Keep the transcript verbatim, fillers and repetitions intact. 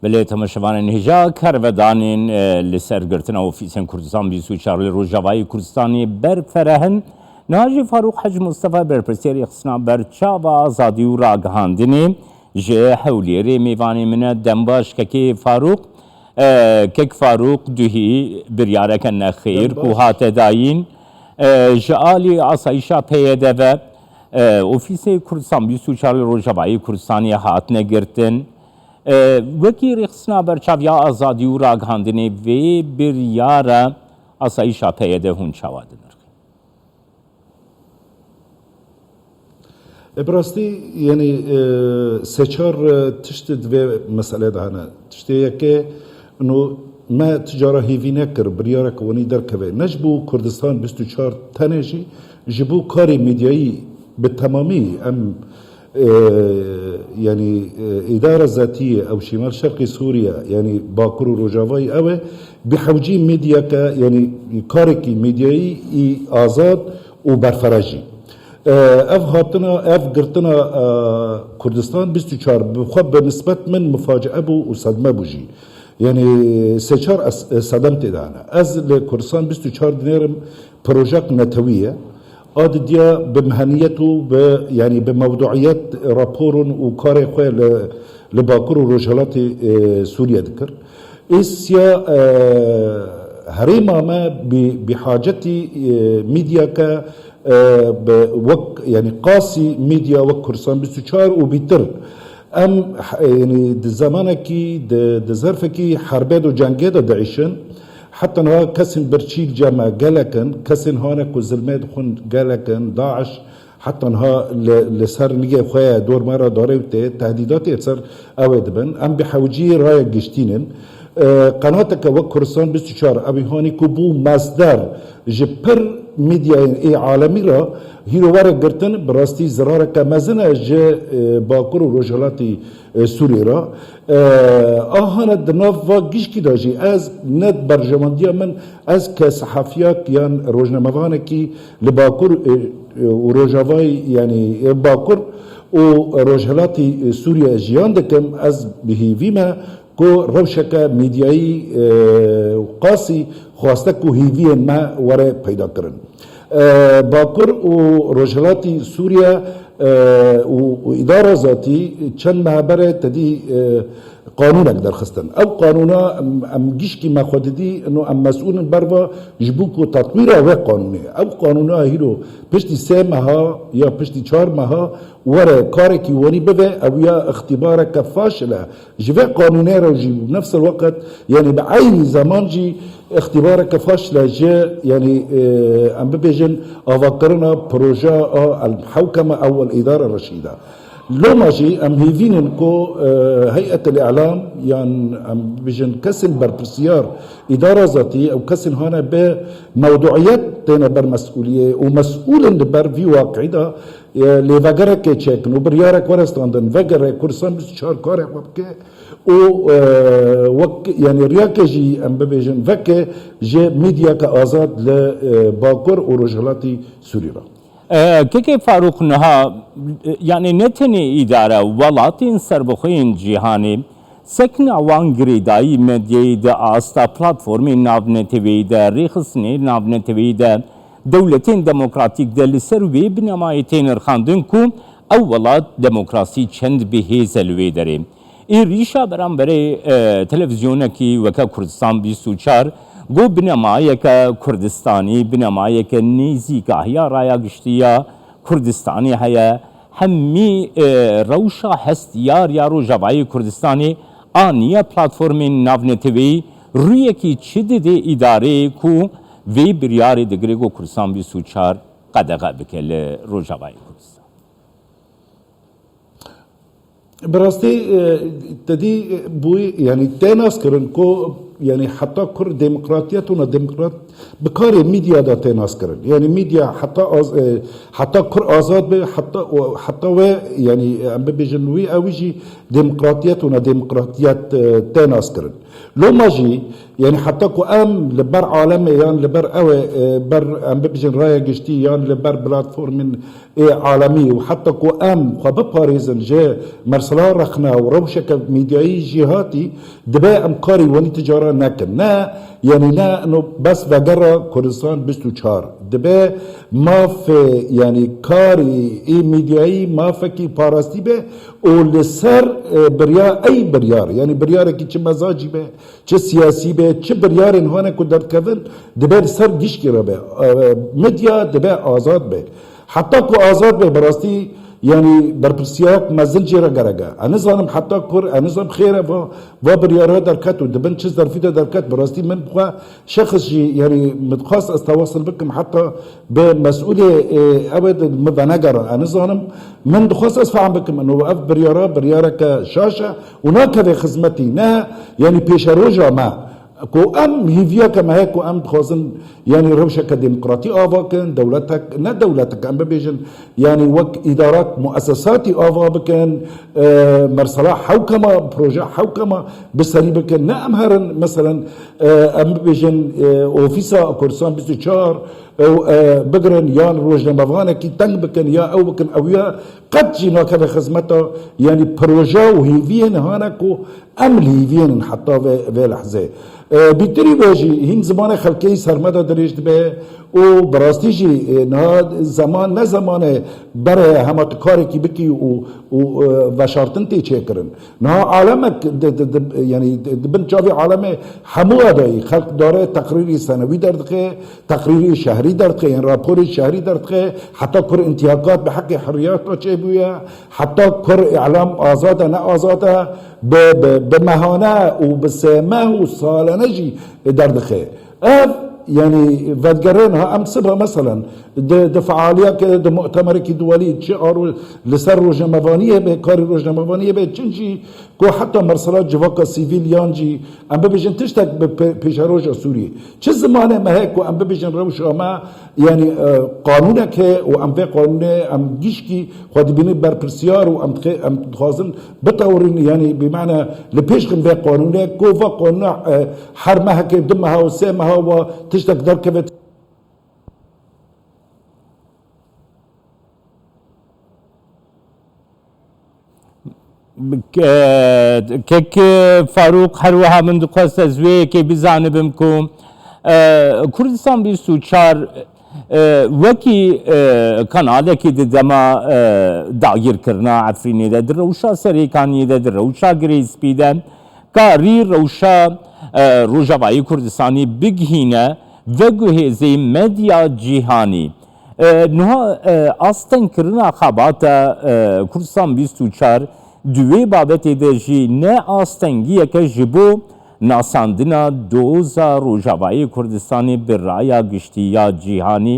Belê, temaşevanên hêja, kervedanên, e, li ser girtina ofîsên Kurdistan bîst û çar li Rojavayê Kurdistanê berfireh in. Niha jî Farûq Hec Mustefa, berpirsiyê rêxistina berçava azadî û ragihandinê, ji Hewlêrê mêvanê min e. Dembaş kekê Farûq. E, kek Farûq, duhî biryareke nexêr ku hate dayîn, e, ji alî asayîşa P Y D ve, e, ofîsê Kurdistan bîst û çar li Rojavayê Kurdistanê hatine girtin. E, wekî rêxistina berçav ya azadî û ragihandinê, vê biryara asayîşa P Y D hûn çawa dinirxin? E, bi rastî, yanî, e, sê çar, e, tişt di vê meselê de hene. Tiştê yekê, no, me ti cara hêvî nekir, biryareke wenî derkeve. Ne ji bo Kurdistan bîst û çar tenê jî, ji bo karê medyayî bi temamî em, e, yanî, e, îdara zetî ew Şîmal Şerqî Sûriye, yanî Bakur û Rojavayî ew e, bi hewcî medyake, yanî karekî medyayî î azad û berfireh jî. E, ev hatina, ev girtina, e, Kurdistan bîst û çar bi xwe bi nisbet min mufacie bû û sedme bû jî. Yanî sê çar es-, e, sedem tê de hene. Ez li Kurdistan bîst û çar dinêrim projek netewî ye. A didiya bi miheniyet û bi, yanî bi mewduiyet raporun û karê xwe li, li Bakur û Rojhilatê, e, Sûriye dikir. Êsiya, e, herêma me bi, bi hacetî, e, medyake, e, bi wek, yanî qasî medya wek Kurdistan bîst û çar û bîtir. Em, e, yanî di zemanekî, di, di zerfekî herbê de û cengê de diêşin. Heta niha kesên birçî li cem me gelek in, kesên hane ku zilmê dixwin gelek in, DAIŞ, heta niha li, li ser nigê xwe ye, dor me re darê û tê, tehdîdatê li ser ew ê dibin. Em bi hewcî raya giştî nin. E, qenateke wek Kurdistan bîst û çar, ew ê hanî ku bû mesder ji pir medyayên ê alemî re hîro were girtin, bi rastî zirareke mezin e ji, e, Bakur û Rojhilatî, e, Sûriyê re. E, a hane di nav va gişkî de jî ez ne berjewendiya min, ez ke sehefiyak yan rojnamevanekî li Bakur, e, e, û Rojavayî, yanî, e, Bakur û Rojhilatî, e, Sûriye jiyan dikim, ez bi hêvî me ku rewşeke medyayî, e, qasî xwastek û hêviyên me were peyda kirin. E, Bakur û Rojhilatî Sûriye, e, û, û îdara zatî çend mehe berê tedî, e, qanûnek derxistin. Ew qanûna em, em gişkî me xwe didî, ino em mesûl in berva ji bo ku tetwîra wê qanûnê. Ew qanûna hîro piştî sê meha ya piştî çar meha were karekî wanî bibe, ew ya îxtîbareke faşil e. Ji vê qanûnê re jî nefs el weqt, yanî bi eynî zeman jî îxtîbareke faşil e ji, yanî, e, em bibêjin, avakirina projeya el hewkeme ew el îdara reşîde. Loma jî em hêvînin ku, e, heyet el îlam yan em bibêjin kesên berpirsiyar îdara zatî ew kesên hane bi mewduiyet têne ber mesûliyê û mesûl in li ber vî waqiî de, e, lêvegerekê çêkin û biryarek were standin, vegere Kurdistan bîst û çar karê xwe bike û, e, wek, yanî riyake jî em bibêjin, veke ji medyake azad li, e, Bakur û Rojhilatî Sûrî re. E, kekê Farûq, niha, e, yanî ne tenê îdare, welatên serbixwe yên cîhanê sekna wan girêdayî medyayê di asta platformên navneteweyî de, rêxistinê navneteweyî de, dewletên demokratîk de li ser wê binemayê tê nirxandin ku ew welat demokrasî çend bi hêz e li wê derê. Êrîşa beramberê, e, televîzyonekî weke Kurdistan bîst û çar, ku binemayeke Kurdistanî, binemayeke nêzîkahiya raya giştî ya Kurdistanê heye, hemî, e, rewşa hestiyar ya Rojavayê Kurdistanê aniye platformên navneteweyî, rûyekî çi dide îdareyê ku vê biryarê digire ku Kurdistan bîst û çar qedexe bike li Rojavayê Kurdistan? Bi rastî, e, te dî, e, bûyî, yanî tê naskirin ku, yanî heta kur demokratiyet û nedemokrat bi karê medya de tê naskirin. Yanî medya heta az-, e, heta kur azad be, heta, heta we, yanî em bibêjin wî, ew jî Demokratiyet û nedemokratiyet, e, tê naskirin. Loma jî, yanî heta ku em li ber alemê yan li ber ew ê, e, ber em bibêjin raya giştî yan li ber platformên ê alemî û heta ku em xwe biparêzin ji mersela rexne û rewşeke medyayî jîhatî, dibe em karî wenî ti cara nekin. Ne, yanî ne, ino bes vegera Kurdistan bîst û çar. Dibe mafê, yanî karî ê medyayî mafekî parastî be û li ser, e, birya-, ey biryar, yanî biryarekî çi mezacî be, çi siyasî be, çi biryarên hane ku derdikevin, dibe li ser gişkî re be. E, medya dibe azad be. Heta ku azad be, bi rastî, yanî berpirsiyarek mezin jê re gerek e. Ez nizanim heta kur, ez nizanim xêr e va, va biryara derket û di bin çi zerfî de derket, bi rastî min bi xwe şexs jî, yanî min dixwest ez tewasil bikim heta bi mesûlê, e, ew ê di min venegera. Ez nizanim, min dixwest ez fehm bikim, ino ev biryara, biryareke şaş e û nakeve xizmetî ne, yanî pêşeroja me. Ku em hîviyeke me heye ku em dixwazin, yanî rewşeke demokratî ava kin, dewletek, ne dewletek, em bibêjin, yanî wek îdarak muesesatî ava bikin, e, mersela hewkema, proje hewkema bi serî bikin. Ne em herin, meselen, e, em bibêjin, e, ofîsa Kurdistan bîst û çar, ew, e, bigirin, yan rojnamevanekî teng bikin, ya ew bikin, ew ya qet jî nakeve xizmeta, yanî proje û hêviyên hane ku em li hêviyên in heta vê, vê lehzê. E, bîtirî vê jî hîn zimanê xelkê yî ser me de dirêj dibe û bi rastî jî, e, niha zeman ne zemanê berê hema tu karekî bikî û, û, e, veşartin tê çêkirin. Niha alemek di, di, di, yanî di, di bin çavê alemê hemû adayî xelk dare teqrîrî senewî derdixe, teqrîrî şehrî derdixe, yên raporê şehrî derdixe, heta kur întihakat bi heqê heriyata çêbûye, heta kur îlam azad e, ne azad e, bi, bi, bi mehane û bi sê meh û salane jî derdixe. Ev, yanî, vedigerin ha em siba, meselen, di, di fealiyeke, di mutemerekî duwelî, çi a ro-, li ser rojnamevaniyê be, karê rojnamevaniyê be, çin jî ku heta mersela civaka sivîl yan jî, em bibêjin, tiştek bi pê-, pêşeroja Sûriyê. Çi zimanê me heye ku em bibêjin rewşa me, yanî, e, qanûnek heye û em vê qanûnê em gişkî xwe dibînin berpirsiyar û em dixê-, em dixwazin bitewirîn, yanî bi mane li pêş xin vê qanûnê, ku va qanûna, e, her mehekê, du meha û sê meha wa tiştek derkeve. Ke-, kek Farûq, her wiha min dixwest ez wê yekê bizanibim ku, e, Kurdistan bîst û çar, e, wekî, e, kanalekî di dema, e, dagirkirina Efrînê de, di rewşa Serêkaniyê de, di rewşa Girê Spî de, karî rewşa, e, Rojavayê Kurdistanê bigihîne veguhêzê medya cîhanî. E, niha, e, astengkirina xebata, e, Kurdistan bîst û çar di wê babetê de jî ne astengiyeke ji bo nasandina doza Rojavayê Kurdistanê bi raya giştî ya cîhanî,